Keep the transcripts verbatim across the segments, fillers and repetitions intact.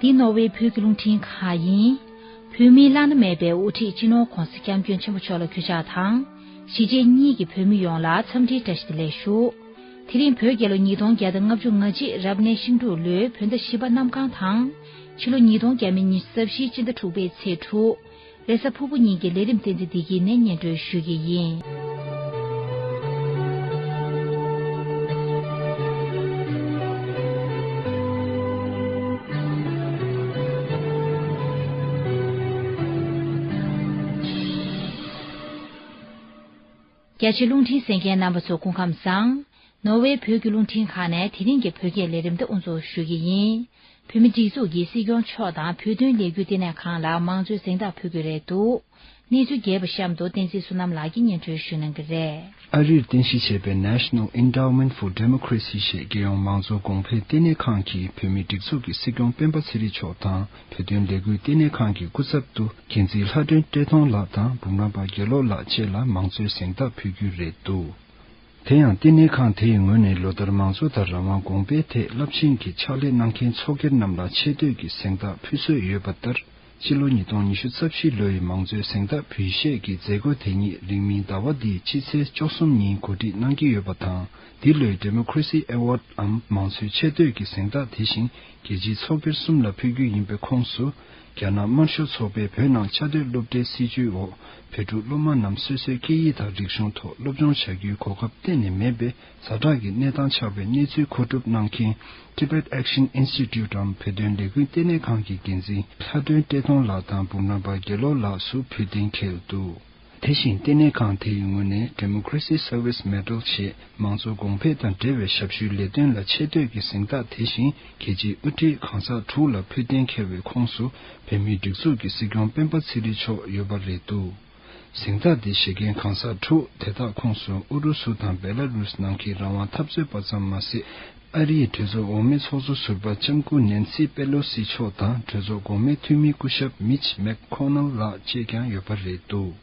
འདི་ནོར་ཝེ་བོད་ཀྱི་རླུང་འཕྲིན་ཁང་ཡིན། བོད་མིའི་བླ་ན་མེད་པའི་དབུ་ཁྲིད་སྤྱི་ནོར་༧གོང་ས་༧སྐྱབས་མགོན་ཆེན་པོ་མཆོག་ལ་གུས་ཕྱག་དང་། གཞིས་བྱེས་གཉིས་ཀྱི་བོད་མི་ཡོངས་ལ་འཚམས་འདྲིའི་བཀྲ་ཤིས་བདེ་ལེགས་ཞུ། དེ་རིང་བོད་རྒྱལ་ལོ་ཉིས་སྟོང་བརྒྱ་དང་ལྔ་བཅུ་ང་གཅིག་རབ་གནས་ཤིང་འབྲུག་ལོའི་བོད་ཟླ་བཞི་པ་གནམ་གང་དང་། ཕྱི་ལོ་ཉིས་སྟོང་བརྒྱ་མེད་ཉི་ཤུ་རྩ་བཞིའི་སྤྱི་ཟླ་དྲུག་པའི་ཚེས་དྲུག་ལྷ་ས་ཕུར་བུ་གཉིས་ཀྱི་ལས་རིམ་བསྟན་འཛིན་བདེ་སྐྱིད་ནས་སྙན་སྒྲོན་ཞུ་གི་ཡིན། རྒྱ་ཆེ་རླུང་འཕྲིན་གསན་མཁན་རྣམ་པ་ཚོ་སྐུ་ཁམས་བཟང་། ནོར་ཝེ་བོད་ཀྱི་རླུང་འཕྲིན་ཁང་ནས་དེ་རིང་གི་བོད་སྐད་ལས་རིམ་འདི་དབུ་འཛུགས་ཞུ་གི་ཡིན། བོད་མི་སྒྲིག་འཛུགས་ཀྱིས་སྲིད་སྐྱོང་མཆོག་དང་བོད་དོན་ལས་འགུལ་ལྟེ་གནས་ཁང་ལ་མང་གཙོའི་གཟེངས་རྟགས་ཕུལ་རྒྱུ་རེད་འདུག་གནས་ཚུལ་རྒྱས་པ་གཤམ་དུ་བསྟན་འཛིན་བསོད་ནམས་ལགས་ཀྱིས་སྙན་སྒྲོན་ཞུ་གནང་གི་རེད། ཨ་རིར་རྟེན་གཞི་བྱས་པའི་National Endowment for Democracy ཞེས་རྒྱལ་ཡོངས་མང་གཙོ་གོང་འཕེལ་ལྟེ་གནས་ཁང་གིས་བོད་མིའི་སྒྲིག་འཛུགས་ཀྱི་སྲིད་སྐྱོང་སྤེན་པ་ཚེ་རིང་མཆོག་དང་། བོད་དོན་ལས་འགུལ་ལྟེ་གནས་ཁང་གི་སྐུ་ཚབ་ཏུ་འགན་འཛིན་ལྷ་སྒྲོན་བཀྲས་མཐོང་ལགས་དང་འབུམ་རམས་པ་དགེ་ལོ་ལགས་བཅས་ལ་མང་གཙོའི་གཟེངས་རྟགས་ཕུལ་རྒྱུ་རེད་འདུག་དེ་ཡང་ལྟེ་གནས་ཁང་དེའི་ངོས་ནས་ལོ་ལྟར་མང་གཙོ་དང་རང་དབང་གོང་འཕེལ་ཐད་རླབས་ཆེན་གྱི་ཕྱག་ལས་གནང་མཁན་ཚོགས་སྒེར་རྣམས་ལ་ཆེ་བསྟོད་ཀྱི་གཟེངས་རྟགས་ཕུལ་སྲོལ་ཡོད་པ་ལྟར། སྤྱི་ལོ་ཉིས་སྟོང་ཉི་ཤུ་རྩ་བཞི་ལོའི་མང་གཙོའི་གཟེངས་རྟགས་འབུལ་བཞེས་ཀྱི་མཛད་སྒོ་དེ་ཉིད་རིང་མིན་ཟླ་བ་འདིའི་སྤྱི་ཚེས་བཅུ་གསུམ་ཉིན་གོ་སྒྲིག་གནང་གི་ཡོད་པ་དང་། འདི་ལོའི་Democracy Award འམ་མང་གཙོའི་ཆེ་བསྟོད་ཀྱི་གཟེངས་རྟགས་དེ་བཞིན་རྒྱལ་སྤྱིའི་ཚོགས་སྒེར་གསུམ་ལ་ཕུལ་རྒྱུ་ཡིན་པའི་ཁོངས་སུ། རྒྱ་ནག་དམར་ཤོག་ཚོགས་པའི་བོད་ནང་བཅའ་སྡོད་སློབ་གྲྭའི་སྲིད་བྱུས་འོག་བོད་ཕྲུག་སློབ་མ་རྣམས་སོ་སོའི་སྐད་ཡིག་དང་རིག་གཞུང་ཐོག་སློབ་སྦྱོང་བྱ་རྒྱུའི་གོ་སྐབས་གཏན་ནས་མེད་པས། ཛ་དྲག་གི་གནས་སྟངས་ཆགས་པའི་གནས་ཚུལ་མཁོ་སྒྲུབ་གནང་མཁན་Tibet Action Institute འམ་བོད་དོན་ལས་འགུལ་ལྟེ་གནས་ཁང་གི་འགན་འཛིན་ལྷ་སྒྲོན་བཀྲས་མཐོང་ལགས་དང་འབུམ་རམས་པ་དགེ་ལོ་ལགས་སུ་ཕུལ་གཏན་འཁེལ་འདུག་དེ་བཞིན་ལྟེ་གནས་ཁང་དེའི་ངོས་ནས་Democracy Service Medal ཞེས་མང་གཙོ་གོང་འཕེལ་དང་འབྲེལ་བའི་ཞབས་ཞུའི་ལས་དོན་ལ་ཆེ་བསྟོད་ཀྱི་གཟེངས་རྟགས་དེ་བཞིན་རྒྱལ་སྤྱིའི་དབུ་ཁྲིད་གང་ཟག་དྲུག་ལ་ཕུལ་གཏན་འཁེལ་བའི་ཁོངས་སུ་བོད་མིའི་སྒྲིག་འཛུགས་ཀྱི་སྲིད་སྐྱོང་སྤེན་པ་ཚེ་རིང་མཆོག་ཡོད་པ་རེད་འདུག་གཟེངས་རྟགས་འདི་བཞེས་མཁན་གང་ཟག་དྲུག་དེ་དག་ཁོངས་སུ་ཨུ་རུ་སུ་དང་བེ་ལ་རུས་ནང་གི་རང་དབང་འཐབ་རྩོད་པ་ཙམ་མ་ཟད། ཨ་རིའི་གྲོས་ཚོགས་འོག་མའི་ཚོགས་གཙོ་ཟུར་པ་ལྕམ་སྐུ་ནན་སི་པེ་ལོ་སི་མཆོག་དང་གྲོས་ཚོགས་གོང་མའི་འཐུས་མི་སྐུ་ཞབས་མིཆ་མེག་ཁོ་ནལ་ལགས་བཅས་ཀྱང་ཡོད་པ་རེད་འདུག་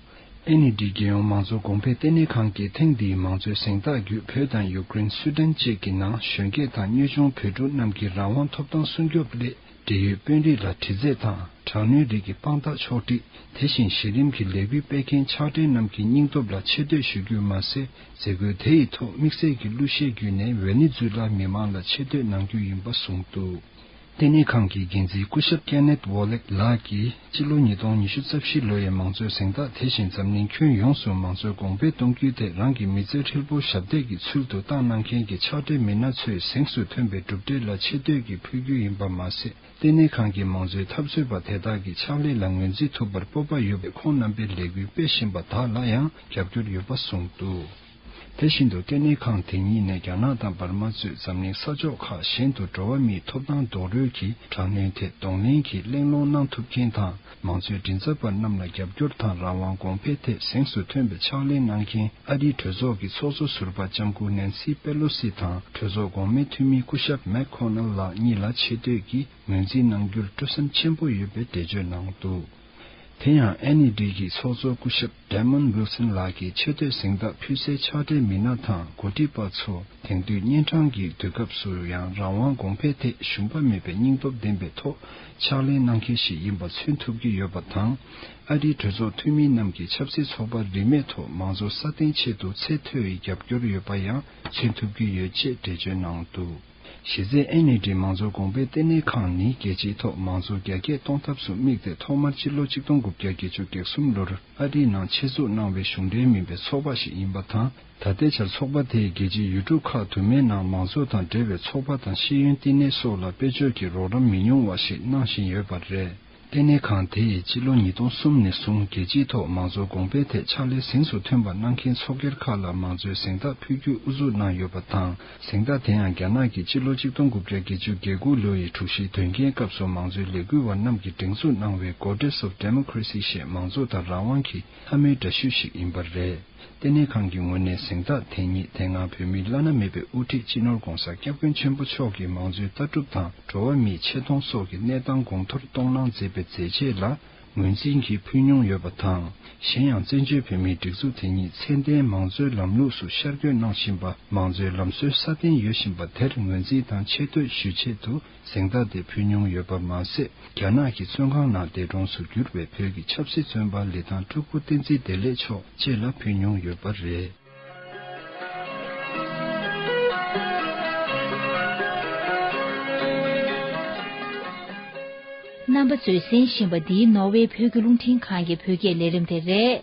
ཨེ་ནི་ཌི་རྒྱལ་ཡོངས་མང་གཙོ་གོང་འཕེལ་ལྟེ་གནས་ཁང་གིས་ཐེངས་འདིའི་མང་གཙོའི་གཟེངས་རྟགས་བརྒྱུད་བོད་དང་ཡུཀ་རེན། སུའུ་ཏན་བཅས་ཀྱི་ནང་གཞོན་སྐྱེས་དང་གཉོར་སྐྱོང་བོད་ཕྲུག་རྣམས་ཀྱི་རང་དབང་ཐོབ་ཐང་སྲུང་སྐྱོབ་སླད། འབྲེལ་ཡོད་དཔོན་རིགས་ལ་དྲི་རྩད་དང་། དྲག་གནོན་རིགས་ཀྱི་དཔང་རྟགས་ཕྱོགས་སྒྲིག་དེ་བཞིན་གཞི་རིམ་གྱི་ལས་འགུལ་སྤེལ་མཁན་ཕྱག་སྦྲེལ་རྣམས་ཀྱི་སྙིང་སྟོབས་ལ་ཆེ་བསྟོད་ཞུ་རྒྱུ་མ་ཟད། མཛད་སྒོ་དེ་ཡི་ཐོག་དམིགས་བསལ་གྱི་གླུ་གཞས་བརྒྱུད་ནས་ཝེ་ནེ་ཛུ་ལ་མི་མང་ལ་ཆེ་བསྟོད་གནང་རྒྱུ་ཡིན་པ་གསུངས་འདུག་ལྟེ་གནས་ཁང་གི་འགན་འཛིན་སྐུ་ཞབས་ཀེ་ནེཐ་ཝོ་ལེག་ལགས་ཀྱིས་སྤྱི་ལོ་ཉིས་སྟོང་ཉི་ཤུ་རྩ་བཞི་ལོ་ཡི་མང་གཙོའི་གཟེངས་རྟགས་དེ་བཞིན་འཛམ་གླིང་ཁྱོན་ཡོངས་སུ་མང་གཙོ་གོང་འཕེལ་གཏོང་རྒྱུའི་ཐད་རང་གི་མི་ཚེ་ཧྲིལ་པོ་ཞབས་འདེགས་ཀྱི་ཚུལ་དུ་བཏང་གནང་མཁན་གྱི་ཕྱག་སྦྲེལ་མི་སྣ་ཚོས་གཟེངས་སུ་ཐོན་པའི་གྲུབ་འབྲས་ལ་ཆེ་བསྟོད་ཀྱིས་ཕུལ་རྒྱུ་ཡིན་པ་མ་ཟད། ལྟེ་གནས་ཁང་གི་མང་གཙོའི་འཐབ་རྩོད་པ་དེ་དག་གི་ཕྱག་ལས་ལ་ངོས་འཛིན་ཐུབ་པར་སྤོབས་པ་ཡོད་པས། ཁོང་རྣམ་པའི་ལས་འགུལ་སྤེལ་བཞིན་པ་དག་ལ་ཡང་རྒྱབ་སྐྱོར་ཡོད་པ་གསུངས་འདུག་དེ་བཞིན་དུ་ལྟེ་གནས་ཁང་དེ་ཉིད་ནས་རྒྱ་ནག་དང་འབར་མ་གཙོས་འཛམ་གླིང་ས་ཕྱོགས་ཁག་གཞན་དུ་འགྲོ་བ་མིའི་ཐོབ་ཐང་རྡོག་རོལ་གྱི་དྲག་གནོན་ཐད་གདོང་ལེན་གྱིས་གླེང་སློང་གནང་ཐུབ་མཁན་དང་། མང་གཙོའི་མགྲིན་ཚབ་པ་རྣམས་ལ་རྒྱབ་སྐྱོར་དང་རང་དབང་གོང་འཕེལ་ཐད་གཟེངས་སུ་ཐོན་པའི་ཕྱག་ལས་གནང་མཁན་ཨ་རིའི་གྲོས་ཚོགས་ཀྱི་ཚོགས་གཙོ་ཟུར་པ་ལྕམ་སྐུ་ནན་སི་པེ་ལོ་སི་དང་གྲོས་ཚོགས་གོང་མའི་འཐུས་མི་སྐུ་ཞབས་མེག་ཁོ་ནལ་ལགས་གཉིས་ལ་ཆེ་བསྟོད་ཀྱིས་ངོས་འཛིན་གནང་རྒྱུར་སྤྲོ་སེམས་ཆེན་པོ་ཡོད་པའི་འགྲེལ་བརྗོད་གནང་འདུག་དེ་ཡང་ཨེ་ནི་ཌི་གི་ཚོགས་གཙོ་སྐུ་ཞབས་Damon Wilson ལགས་ཀྱིས་ཆེ་བསྟོད་གཟེངས་རྟགས་ཕུལ་སའི་ཕྱག་སྦྲེལ་མི་སྣ་དང་འགོ་ཁྲིད་པ་ཚོ་དེང་དུས་གཉན་འཕྲང་གི་དུས་སྐབས་སུ་ཡང་རང་དབང་གོང་འཕེལ་ཐད་ཞུམ་པ་མེད་པའི་སྙིང་སྟོབས་ལྡན་པའི་ཐོག་ཕྱག་ལས་གནང་མཁན་ཞིག་ཡིན་པ་མཚོན་ཐུབ་ཀྱི་ཡོད་པ་དང་། ཨ་རིའི་གྲོས་ཚོགས་འཐུས་མི་རྣམས་ཀྱིས་ཆབ་སྲིད་ཚོགས་པ་རིས་མེད་ཐོག་མང་གཙོ་སྲ་བརྟན་ཆེད་དུ་ཚད་མཐོ་བའི་རྒྱབ་སྐྱོར་ཡོད་པ་ཡང་མཚོན་ཐུབ་ཀྱི་ཡོད་ཅེས་འགྲེལ་བརྗོད་གནང་འདུག་གཞི་རྩའི་ཨེ་ནི་ཌི་མང་གཙོ་གོང་འཕེལ་ལྟེ་གནས་ཁང་ནི་རྒྱལ་སྤྱིའི་ཐོག་མང་གཙོ་རྒྱ་སྐྱེད་གཏོང་ཐབས་སུ་དམིགས་ཏེ་ཐོག་མར་སྤྱི་ལོ་གཅིག་སྟོང་དགུ་བརྒྱ་བརྒྱད་ཅུ་གྱ་གསུམ་ལོར་ཨ་རིའི་ནང་ཆེད་འཛུགས་གནང་བའི་གཞུང་འབྲེལ་མིན་པའི་ཚོགས་པ་ཞིག་ཡིན་པ་དང་། ད་ལྟའི་ཆར་ཚོགས་པ་དེས་རྒྱལ་སྤྱིའི་ཡུལ་གྲུ་ཁག་དུ་མའི་ནང་མང་གཙོ་དང་འབྲེལ་བའི་ཚོགས་པ་དང་ཤེས་ཡོན་བསྟི་གནས་སོགས་ལ་དཔལ་འབྱོར་གྱི་རོགས་རམ་མི་ཉུང་བ་ཞིག་གནང་བཞིན་ཡོད་པ་རེད། ལྟེ་གནས་ཁང་དེ་ཡིས་སྤྱི་ལོ་ཉིས་སྟོང་གསུམ་ནས་བཟུང་རྒྱལ་སྤྱིའི་ཐོག་མང་གཙོ་གོང་འཕེལ་ཐད་ཕྱག་ལས་གཟེངས་སུ་ཐོན་པ་གནང་མཁན་ཚོགས་སྒེར་ཁག་ལ་མང་གཙོའི་གཟེངས་རྟགས་ཕུལ་རྒྱུ་དབུ་འཛུགས་གནང་ཡོད་པ་དང་། གཟེངས་རྟགས་དེ་ཡང་རྒྱ་ནག་གིས་སྤྱི་ལོ་གཅིག་སྟོང་དགུ་བརྒྱ་བརྒྱད་ཅུ་གྱ་དགུ་ལོ་ཡི་དྲུག་བཞིའི་དོན་རྐྱེན་སྐབས་སུ་མང་གཙོའི་ལས་འགུལ་བ་རྣམས་ཀྱིས་སྒྲེང་འཛུགས་གནང་བའི་Goddess of Democracy ཞེས་མང་གཙོ་དང་རང་དབང་གི་ལྷ་མོའི་འདྲ་བཤུས་ཤིག་ཡིན་པ་རེད། ལྟེ་གནས་ཁང་གི་ངོས་ནས་གཟེངས་རྟགས་དེ་ཉིད་དེ་སྔ་བོད་མིའི་བླ་ན་མེད་པའི་དབུ་ཁྲིད་སྤྱི་ནོར་༧གོང་ས་༧སྐྱབས་མགོན་ཆེན་པོ་མཆོག་གིས་མང་གཙོའི་ལྟ་གྲུབ་དང་འགྲོ་བ་མིའི་ཆེ་མཐོང་སོགས་ཀྱི་གནས་སྟངས་གོང་མཐོར་གཏོང་གནང་མཛད་པའི་མཛད་རྗེས་ལ། ངོས་འཛིན་གྱིས་ཕུལ་མྱོང་ཡོད་པ་དང་། གཞན་ཡང་བཙན་བྱོལ་བོད་མིའི་སྒྲིག་འཛུགས་དེ་ཉིད་ཚད་ལྡན་མང་གཙོའི་ལམ་ལུགས་སུ་ཤར་བསྐྱོད་གནང་བཞིན་པ། མང་གཙོའི་ལམ་སྲོལ་སྲ་བརྟན་ཡོད་བཞིན་པ་དེར་ངོས་འཛིན་དང་ཆེ་བསྟོད་ཞུ་ཆེད་དུ་གཟེངས་རྟགས་དེ་ཕུལ་མྱོང་ཡོད་པ་མ་ཟད། རྒྱ་ནག་གི་བཙོན་ཁང་ནང་འདས་གྲོངས་སུ་གྱུར་པའི་བོད་ཀྱི་ཆབ་སྲིད་བཙོན་པ་ལི་ཐང་སྤྲུལ་སྐུ་བསྟན་འཛིན་བདེ་ལེགས་མཆོག་བཅས་ལ་ཕུལ་མྱོང་ཡོད་པ་རེད། རྣམ་པ་ཚོས་གསན་བཞིན་པ་འདི་ནོར་ཝེ་བོད་ཀྱི་རླུང་འཕྲིན་ཁང་གི་བོད་སྐད་ལས་རིམ་དེ་རེད།